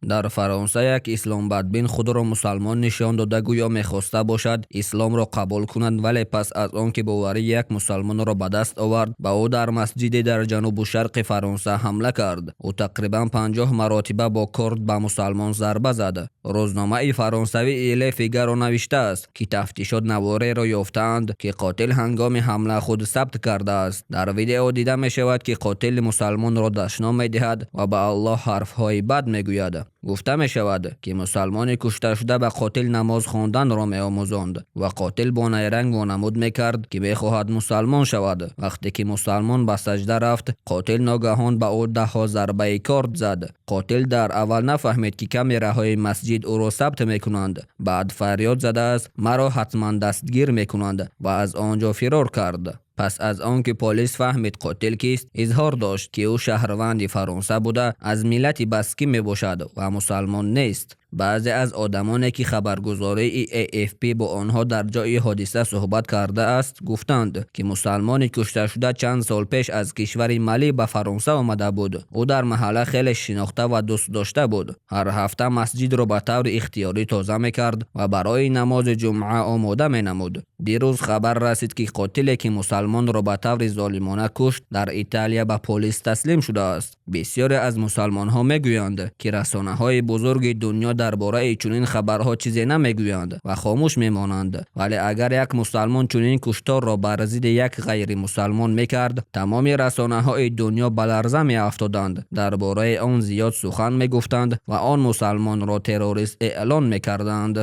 Дар Фаронса як исломбадбин худро мусалмон нишон дода, гӯё мехоста бошад исломро қабул кунад, вале пас аз он ки боварии як мусалмонро ба даст овард, ба ӯ дар масҷиде дар ҷанубу шарқи Фаронса ҳамла кард. Ӯ тақрибан 50 маротиба бо корд ба мусалмон зарба зад. Рӯзномаи фаронсавии Ле Фигаро навиштааст, ки тафтишот навореро ёфтаанд, ки қотил ҳангоми ҳамла худ сабт кардааст. Дар видео дида мешавад, ки қотил мусалмонро дашном медиҳад ва ба Аллоҳ ҳарфҳои бад мегӯяд. Гуфта мешавад, ки мусалмони кушташуда ба қотил намоз хонданро меомӯзонд ва қотил бо найранг вонамуд мекард, ки мехоҳад мусалмон шавад. Вақте ки мусалмон ба саҷда рафт, қотил ногаҳон ба ӯ даҳҳо зарбаи корд зад. Қотил дар аввал нафаҳмид, ки камераҳои масҷид ӯро сабт мекунанд. Баъд фарёд задааст: «Маро ҳатман дастгир мекунанд», ва аз он ҷо фирор кард. Пас аз он ки полис фаҳмид қотил кист, изҳор дошт, ки ӯ шаҳрванди Фаронса буда, аз миллати баскӣ мебошад ва мусалмон нест. Баъзе аз одамоне, ки хабаргузории AFP бо онҳо дар ҷои ҳодиса суҳбат кардааст, гуфтанд, ки мусалмони кушташуда чанд сол пеш аз кишвари Мали ба Фаронса омада буд. Ӯ дар маҳалла хеле шинохта ва дӯстдошта буд. Ҳар ҳафта масҷидро ба таври ихтиёрӣ тоза мекард ва барои намози ҷумъа омода менамуд. Дирӯз хабар расид, ки қотиле, ки мусалмонро ба таври золимона кушт, дар Италия ба полис таслим шудааст. Бисёре аз мусалмонҳо мегӯянд, ки расонаҳои бузурги дунё дар бораи чунин хабарҳо чизе намегӯянд ва хомӯш мемонанд, вале агар як мусалмон чунин кушторро бар зидди як ғайримусалмон мекард, тамоми расонаҳои дунё ба ларза меафтоданд, дар бораи он зиёд сухан мегуфтанд ва он мусалмонро террорист эълон мекарданд.